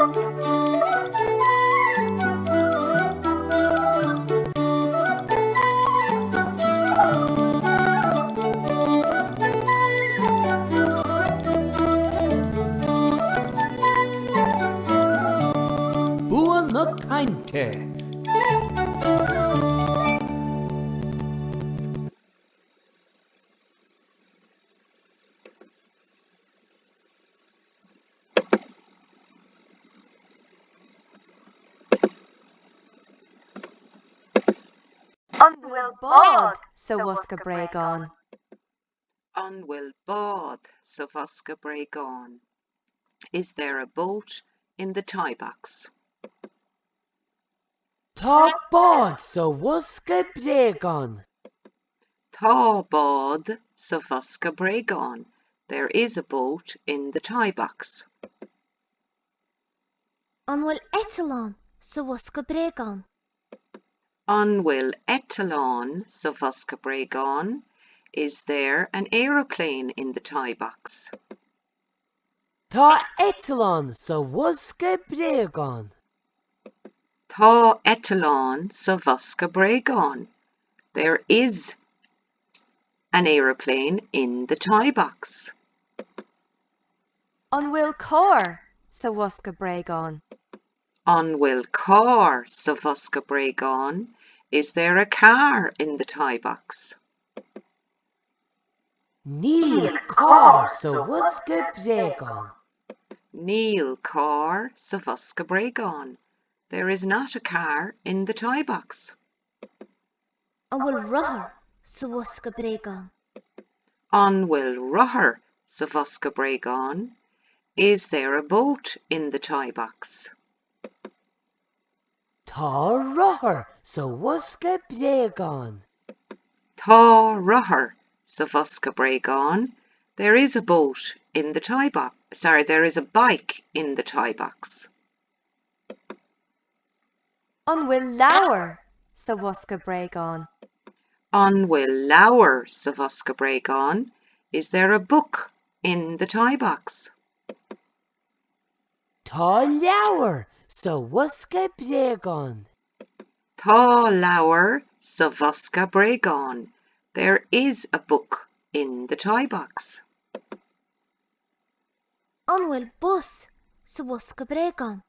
Bua na cainte. An bhfuil bád sa bhosca bréagán? An bhfuil bád sa bhosca bréagán? Is there a boat in the toy box? Tá bád sa bhosca bréagán. Tá bád sa bhosca bréagán. There is a boat in the toy box. An bhfuil eitleán sa bhosca bréagán? An bhfuil eitleán sa bhosca bréagán? Is there an aeroplane in the toy box? Tá eitleán sa bhosca bréagán. Tá eitleán sa bhosca bréagán. There is an aeroplane in the toy box. An bhfuil carr sa bhosca bréagán? An bhfuil carr sa bhosca bréagán? Is there a car in the toy box? Níl carr sa bhosca bréagán. Níl carr sa bhosca bréagán. There is not a car in the toy box. An bhfuil rothar sa bhosca bréagán? An bhfuil rothar sa bhosca bréagán? Is there a boat in the toy box? Tá rothar sa bhosca bréagán. Tá rothar sa bhosca bréagán. There is a boat in the toy box. Sorry, there is a bike in the toy box. An bhfuil leabhar sa bhosca bréagán? An bhfuil leabhar sa bhosca bréagán? Is there a book in the toy box? Tá leabhar sa bhosca bréagán. Tá leabhar sa bhosca bréagán. There is a book in the toy box. An bhfuil bus sa bhosca bréagán?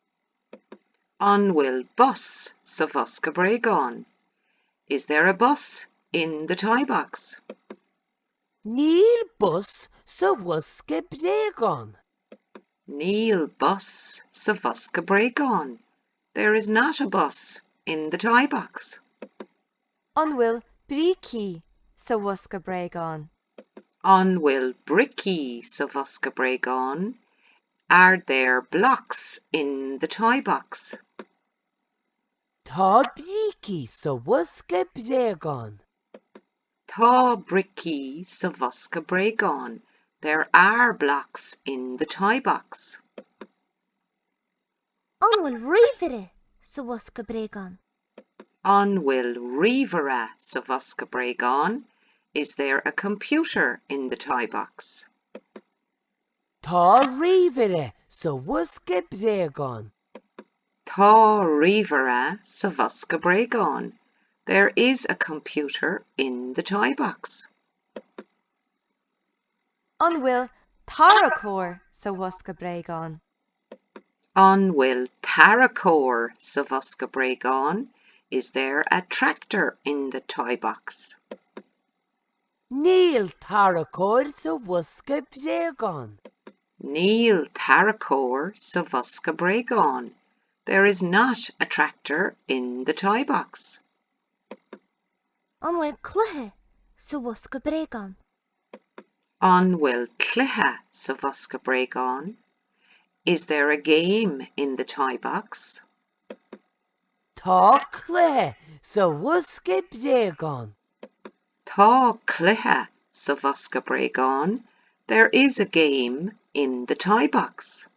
An bhfuil bus sa bhosca bréagán? Is there a bus in the toy box? Níl bus sa bhosca bréagán. Níl bus sa bhosca bréagán. There is not a bus in the toy box. An bhfuil brící sa bhosca bréagán? An bhfuil bricí sa bhosca bréagán? Are there blocks in the toy box? Tá brící sa bhosca bréagán. Tá bricí sa bhosca bréagán. There are blocks in the toy box. An bhfuil ríomhaire sa bhosca bréagán? An bhfuil ríomhaire sa bhosca bréagán? Is there a computer in the toy box? Tá ríomhaire sa bhosca bréagán. Tá ríomhaire sa bhosca bréagán. There is a computer in the toy box. An bhfuil tarracóir sa bhosca bréagán? An bhfuil tarracóir sa bhosca bréagán? Is there a tractor in the toy box? Níl tarracóir sa bhosca bréagán. Níl tarracóir sa bhosca bréagán. There is not a tractor in the toy box. An bhfuil cluiche sa bhosca bréagán? An bhfuil cluiche sa bhosca bréagán? Is there a game in the toy box? Tá cluiche sa bhosca bréagán. Tá cluiche sa bhosca bréagán. There is a game in the toy box.